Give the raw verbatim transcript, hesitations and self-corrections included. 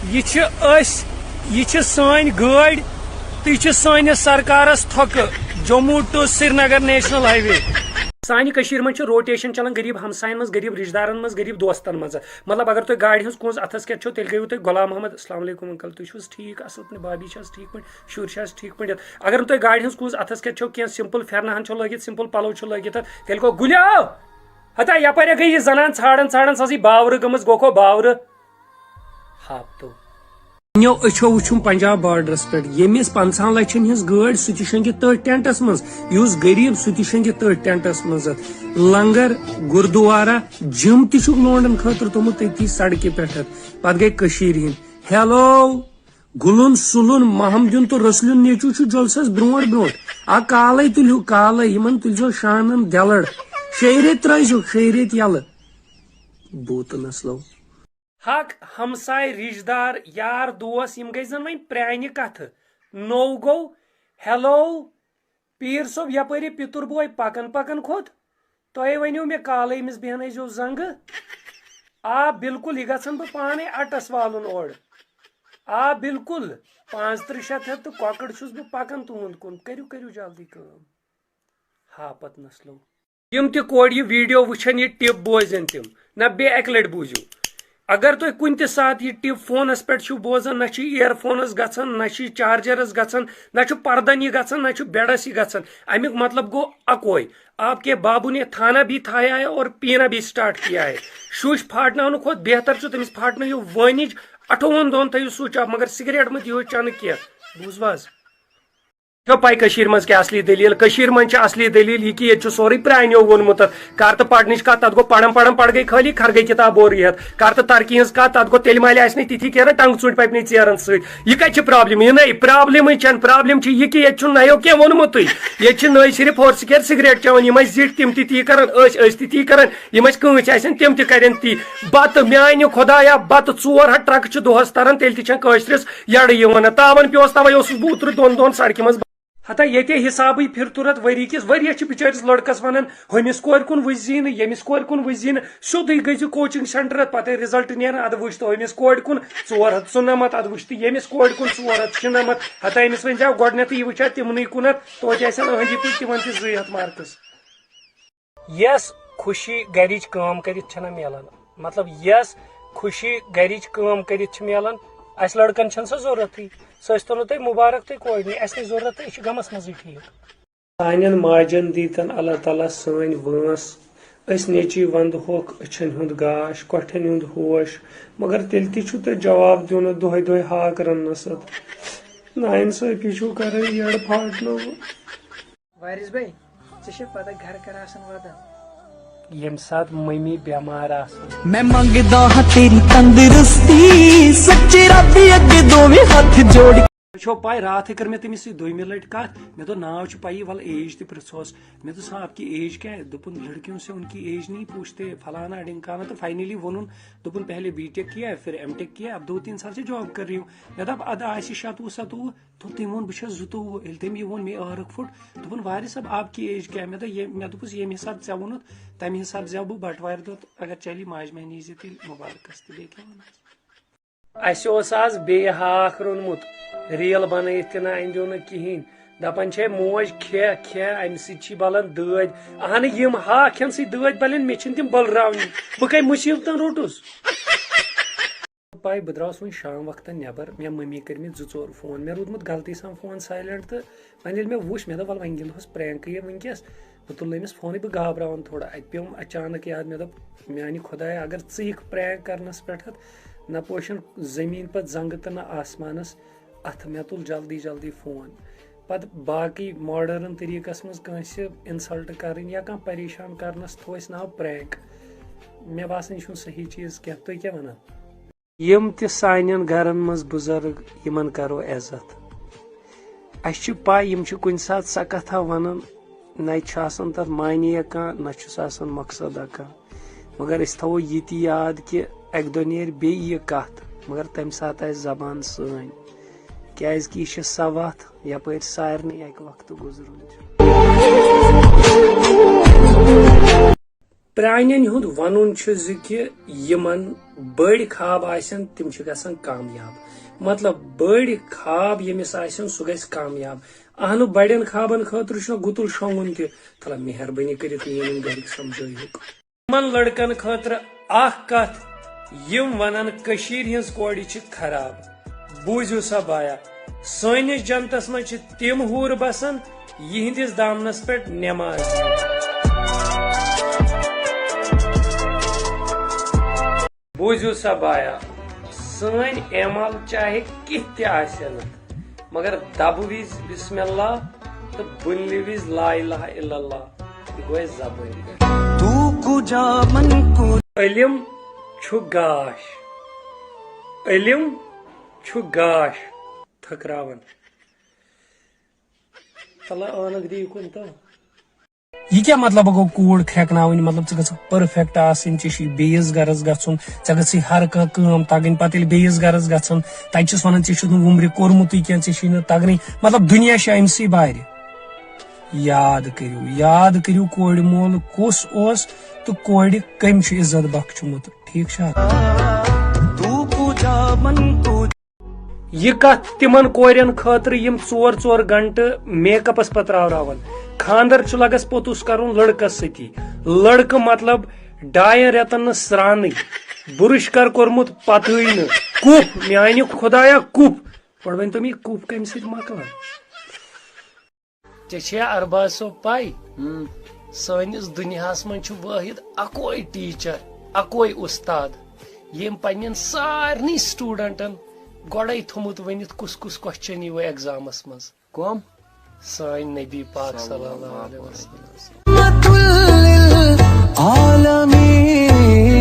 یہِ چھِ أسۍ، یہِ چھِ سٲنۍ گٲڑۍ، تہٕ یہِ چھِ سٲنِس سرکارس تھۄکہٕ، Jammu to Srinagar national highway. سانہِ کٔشیٖرِ منٛز چھِ روٹیشن چلان غریٖب ہمساین منٛز، غریٖب رشتہٕ دارن منٛز، غریٖب دوستن منٛز۔ مطلب، اگر تُہۍ گاڑِ ہٕنٛز کونٛز اتھس کٮ۪تھ چھو، تیٚلہِ گٔیِو تُہۍ غلام محمد۔ السلام علیکم انکل، تُہۍ چھِو حظ ٹھیٖک؟ اصل پٲٹھۍ؟ بابی چھِ حظ ٹھیٖک پٲٹھۍ؟ شُرۍ چھِ حظ ٹھیٖک پٲٹھۍ؟ اگر نہٕ تۄہہِ گاڑِ ہٕنٛز کونٛز اتھس کٮ۪تھ چھو، کینٛہہ سمپل پھیرنہٕ ہن چھو لٲگِتھ، سمپل پلو چھِو لٲگِتھ، تیٚلہِ گوٚو گُلیا۔ ہتا یپٲرۍ گٔے یہِ زنان ژھانڈان ژھانڈان، سۄ ٲسٕے باورٕ گٔمٕژ، گوٚو کھو باورٕ۔ ہاپتو۔ پننیو أچھو وُچھُم پنجاب بارڈرس پٮ۪ٹھ، ییٚمِس پنژاہن لچھن ہٕنٛز گٲڑۍ، سُہ تہِ شۄنگہِ تٔتھۍ ٹینٹس منٛز، یُس غریب، سُہ تہِ شۄنگہِ تٔتھۍ ٹینٹس منٛز۔ لنگر، گردوارا، جم تہِ چھُکھ لونڈن خٲطرٕ تھوٚمُت تٔتی سڑکہِ پٮ۪ٹھ۔ پتہٕ گٔے کٔشیٖرِ ہِنٛدۍ۔ ہیلو، گُلُن سُلُن محمدیُن تہٕ رسلیُن نیٚچوٗ چھُ جلسس برونٛٹھ برونٛٹھ۔ آ کالے تُلِو، کالے یِمن تُلزیو شانن دٮ۪لڑ۔ شیٚیہِ ریٚتۍ ترٲیزیو، شیٚیہِ ریٚتۍ یلہٕ۔ بوٗتہٕ نسلو۔ حق، ہمساے، رشتہٕ دار، یار دوس، یِم گٔے زن وۄنۍ پرانہِ کتھٕ۔ نوٚو گوٚو، ہیلو، پیٖر صٲب، یپٲرۍ یہِ پِتُر بوے پکان پکان کھوٚت۔ تۄہے ؤنِو مےٚ کالے أمِس بیٚہنٲیزیو زنٛگہٕ۔ آ، بِلکُل، یہِ گژھن بہٕ پانے اَٹَس والُن اورٕ۔ آ، بِلکُل، پانٛژترٕٛہ شیٚتھ ہٮ۪تھ تہٕ کۄکٕر چھُس بہٕ پکان تُہُنٛد کُن۔ کٔرِو، کٔرِو جلدی کٲم۔ ہاپت نسلو۔ یِم تہِ کورِ یہِ ویڈیو وٕچھن، یہِ ٹِپ بوزن تِم، نہ بیٚیہِ اَکہِ لٹہِ بوٗزِو۔ اگر تُہۍ کُنہِ تہِ ساتہٕ یہِ ٹِپ فونس پٮ۪ٹھ چھِو بوزان، نہ چھُ اِیر فونس گژھان، نہ چھُ چارجرس گژھان، نہ چھُ پردن یہِ گژھان، نہ چھُ بیڈس یہِ گژھان، امیُک مطلب گوٚو اکوے، آپ کے بابو نے تھانہ بھی تھایا ہے اور پینا بھی سٹارٹ کیا ہے۔ شُش پھاٹناونہٕ کھۄتہٕ بہتر چھُ تٔمِس پھاٹنٲیِو وٲنِج، اَٹھووُہن دۄہن تھٲیِو سُچ آف، مگر سگریٹ مہٕ دِیِو چنہٕ کینٛہہ۔ بوٗزوٕ حظ؟ چھو پاے کٔشیٖرِ منٛز کیٛاہ اصلی دٔلیٖل؟ کٔشیٖرِ منٛز چھِ اصلی دٔلیٖل یہِ کہِ ییٚتہِ چھُ سورُے پرٛانیو ووٚنمُت۔ کر تہٕ پرنٕچ کتھ، تتھ گوٚو پران پران پڑ گٔے خٲلی، خر گٔے کتاب بور یتھ۔ کر تہٕ ترقی ہٕنٛز کتھ، تتھ گوٚو تیٚلہِ مالہِ آسہِ نہٕ تِتھی کینٛہہ ٹنٛگ ژوٗنٛٹھۍ پپنہِ ژیرن سۭتۍ۔ یہِ کتہِ چھِ پرابلم؟ یہِ نٔے پرابلمٕے چھنہٕ۔ پرابلم چھِ یہِ کہِ ییٚتہِ چھُنہٕ نَیو کینٛہہ ووٚنمُتٕے۔ ییٚتہِ چھِ نٔے صرف ہورٕ سکیر سگریٹ چٮ۪وان، یِم ٲسۍ زِٹھۍ تِم تہِ تی کران، أسۍ ٲسۍ تہِ تی کران، یِم ٲسۍ کٲنٛسہِ آسن تِم تہِ کرن تی۔ بتہٕ میانہِ خۄدایا، بتہٕ ژور ہتھ ٹرکہٕ چھِ دۄہس تران، تیٚلہِ تہِ چھنہٕ کٲشرِس یڑٕ یِوان۔ تاون پیوس توے اوسُس بہٕ اوترٕ دۄن دۄہن سڑکہِ منٛز۔ ہتا ییٚتے حسابٕے پھِرتُرت ؤری کِس ؤریس چھِ بِچٲرِس لڑکس ونان، ہُمِس کورِ کُن وٕچھ زی نہٕ، ییٚمِس کورِ کُن وٕچھ زی نہٕ، سیوٚدُے گٔژھۍ زِ کوچنگ سینٹر، پتہٕ رِزلٹ نیران، ادٕ وٕچھ تو ہُمِس کورِ کُن، ژور ہتھ ژُنمتھ، ادٕ وٕچھ تہٕ ییٚمِس کورِ کُن ژور ہتھ شُنمتھ۔ ہتا أمِس ؤنۍ زیو گۄڈٕنیتھٕے، یہِ وٕچھا تِمنٕے کُنتھ، توتہِ آسن أہنٛدی پٲٹھۍ تِمن تہِ زٕے ہتھ مارکس۔ یس خوشی گرِچ کٲم کٔرِتھ چھنہ میلان، مطلب، یس خوشی گرِچ کٲم کٔرِتھ چھِ میلان، اسہِ لڑکن چھنہٕ سۄ ضرورتٕے۔ سۄ ٲسۍ تو نہٕ تۄہہِ مُبارک تہٕ کورِ نٕے، اسہِ نہٕ ضرورت تہٕ أسۍ چھِ غمس منٛزٕے ٹھیٖک۔ سانٮ۪ن ماجن دیٖتن اللہ تعالیٰ سٲنۍ وٲنٛس، أسۍ نیٚچی ونٛدٕ ہوکھ أچھن ہُنٛد گاش، کۄٹھٮ۪ن ہُنٛد ہوش، مگر تیٚلہِ تہِ چھُو تۄہہِ جواب دیُن دۄہے دۄہے ہاکھ رننس سۭتۍ۔ ناانصٲفی چھُو کران، یٔڑ پھاٹنو۔ وارث بھائی، ژےٚ چھےٚ پتہ گرٕ کر آسان ودان؟ ییٚمہِ ساتہٕ مٔمی بٮ۪مار آسان۔ میں منگدا ہاں تیری تندرستی، سچے رب اگے دوویں ہتھ جوڑ۔ چھو پاے، راتھٕے کٔر مےٚ تٔمِس سۭتۍ دوٚیمہِ لٹہِ کتھ۔ مےٚ دوٚپ، ناو چھُ پَیی، وَلہٕ ایج تہِ پرٛژھوس۔ مےٚ دوٚپُس، ہاں، آپ کی ایج کیا ہے؟ دوٚپُن، لڑکیوں سے ان کی ایج نہیں پوچھتے، فلانا ڈھمکانا۔ تہٕ فاینلی ووٚنُن، دوٚپُن، پہلے بی ٹیک کیا ہے، پھر ایم ٹیک کیا ہے، اب دو تین سال سے جاب کر رہی ہوں۔ مےٚ دوٚپ، اَدٕ آسہِ شَتوُہ ستوُہ۔ دوٚپ، تٔمۍ ووٚن، بہٕ چھَس زٕتووُہ۔ ییٚلہِ تٔمۍ یہِ ووٚن، مے ٲرٕکھ پھُٹ۔ دوٚپُن، وارث صٲب، آپ کی ایج کیا ہے؟ مےٚ دوٚپ، یہِ، مےٚ دوٚپُس، ییٚمہِ حساب ژےٚ ووٚنُتھ، تَمہِ حساب زٮ۪و بہٕ بٹوارِ دۄہ، تہٕ اگر چلی، ماجہِ مہنی یی زِ تیٚلہِ مُبارکَس، تہٕ بیٚیہِ کیٛاہ وَنہٕ؟ اسہِ اوس آز بیٚیہِ ہاکھ روٚنمُت، ریٖل بنٲیِتھ تہِ نہٕ اَنہِ دیو نہٕ کِہیٖنۍ۔ دپان چھے موج، کھےٚ، کھےٚ، اَمہِ سۭتۍ چھی بلان دٲدۍ۔ اہنہٕ، یِم ہاکھ کھٮ۪ن سۭتۍ دٲدۍ بلن، مےٚ چھِنہٕ تِم بلراونہِ۔ بہٕ کَمہِ مُصیبتن روٚٹُس؟ پاے، بہٕ درٛاس وۄنۍ شام وقتن نٮ۪بر، مےٚ مٔمی کٔرۍ مٕتۍ زٕ ژور فون، مےٚ روٗدمُت غلطی سان فون silent تہٕ وۄنۍ ییٚلہِ مےٚ وٕچھ، مےٚ دوٚپ، وَلہٕ وۄنۍ گِنٛدہوس prank یہِ وٕنکیٚس۔ بہٕ تُلنٲومَس فونٕے، بہٕ گابراوان تھوڑا۔ اَتہِ پیوٚم اچانک یاد، مےٚ دوٚپ، میٛانہِ خۄدایہ، اگر ژٕ یِکھ prank کرنَس پٮ۪ٹھ، نہ پوشن زٔمیٖن پتہٕ زنٛگہٕ تہٕ نہ آسمانَس اَتھٕ۔ مےٚ تُل جلدی جلدی فون۔ پتہٕ باقٕے modern طریٖقس منٛز کٲنٛسہِ insult کرٕنۍ یا کانٛہہ پریشان کرنَس تھوٚو اَسہِ ناو prank۔ مےٚ باسان، یہِ چھُنہٕ صحیح چیٖز کینٛہہ۔ تُہۍ کیٛاہ وَنان؟ یِم تہِ سانٮ۪ن گرن منٛز بُزرگ، یِمن کرو عزت۔ اسہِ چھِ پاے، یِم چھِ کُنہِ ساتہٕ سۄ کتھا ونان، نہ چھُ آسان تتھ معنی کانٛہہ، نہ چھُس آسان مقصدا کانٛہہ۔ مگر أسۍ تھاوو یہِ تہِ یاد کہِ اکہِ دۄہ نیرِ بیٚیہِ یہِ کتھ، مگر تمہِ ساتہٕ آسہِ زبان سٲنۍ، کیازِ کہِ یہِ چھِ سۄ وتھ، یپٲرۍ سارنٕے اکہِ وقتہٕ گُزرُن چھُ۔ پرانٮ۪ن ہُنٛد ونُن چھُ زِ کہِ یِمن بٔڑۍ خواب آسن، تِم چھِ گژھان کامیاب۔ مطلب، بٔڑۍ خواب ییٚمِس آسن، سُہ گژھِ کامیاب۔ اہنُو، بڑٮ۪ن خوابن خٲطرٕ چھُنہ گُتُل شۄنٛگُن تہِ۔ تھلا، مہربٲنی کٔرِتھ میٲنۍ گرِکۍ سمجھٲیہُکھ۔ یِمن لڑکن خٲطرٕ اکھ کتھ، یِم ونن، کٔشیٖرِ ہٕنٛز کورِ چھِ خراب۔ بوٗزِو سا بایا، سٲنِس جنتس منٛز چھِ تِم حوٗر بسان، یِہنٛدِس دامنس پٮ۪ٹھ نٮ۪ماز۔ بوٗزِو سا بایا، سٲنۍ اعمال چاہے کِتھ تہِ آسن، مگر دبہٕ وِزِ بسم اللہ تہٕ بُنلہِ وِزِ لا الہ الا اللہ، یہِ گوٚو اَسہِ زبٲنۍ پٮ۪ٹھ۔ تو کو جا من کو۔ علم چھُ گاش، علم چھُ گاش تھکراوان۔ تلہ عٲنکھ دِ یُکُن تہٕ۔ یہِ کیٛاہ مطلب گوٚو کوٗر کھرٛٮ۪کناوٕنۍ؟ مطلب، ژٕ گژھکھ پٔرفیکٹ آسٕنۍ، ژےٚ چھُے بیٚیِس گرس گژھُن، ژےٚ گژھِ ہر کانٛہہ کٲم تگٕنۍ۔ پتہٕ ییٚلہِ بیٚیِس گرس گژھُن، تتہِ چھِس ونان، ژےٚ چھُتھ نہٕ وُمرِ کوٚرمُتٕے کینٛہہ، ژےٚ چھُے نہٕ تگنٕے۔ مطلب، دُنیا چھُ أمۍ سٕے بارِ۔ یاد کٔرِو، یاد کٔرِو، کورِ مول کُس اوس تہٕ کورِ کٔمۍ چھُ عزت بخچومُت۔ ٹھیٖک چھا؟ تو کو جا من کو۔ یہِ کتھ تِمن کورٮ۪ن خٲطرٕ، یِم ژور ژور گھنٹہٕ میک اپس پتہٕ راوراون۔ خاندر چھُ لگس پوٚتُس کرُن لڑکس سۭتی۔ لڑکہٕ مطلب ڈاین رٮ۪تن نہٕ سرانٕے۔ بُرُش کر کوٚرمُت پتہٕے نہٕ۔ کُف، میانہِ خدایا، کُف۔ گۄڈٕ ؤنۍ تو مےٚ، یہِ کُف کمہِ سۭتۍ مۄکلان؟ ژےٚ چھےٚ ارباز صٲب پَے؟ ہم۔ سٲنِس دُنیاہَس منٛز چھُ وٲحد اَکوے ٹیٖچر، اَکوے اُستاد، ییٚمۍ پنٛنٮ۪ن سارنٕے سٹوٗڈنٛٹَن گۄڈَے تھوٚمُت ؤنِتھ، کُس کُس کوسچن یِیہِ ایگزامَس منٛز۔ کۄم؟ سٲنۍ نبی پاک صلی اللہ علیہ وسلم۔ عالمین۔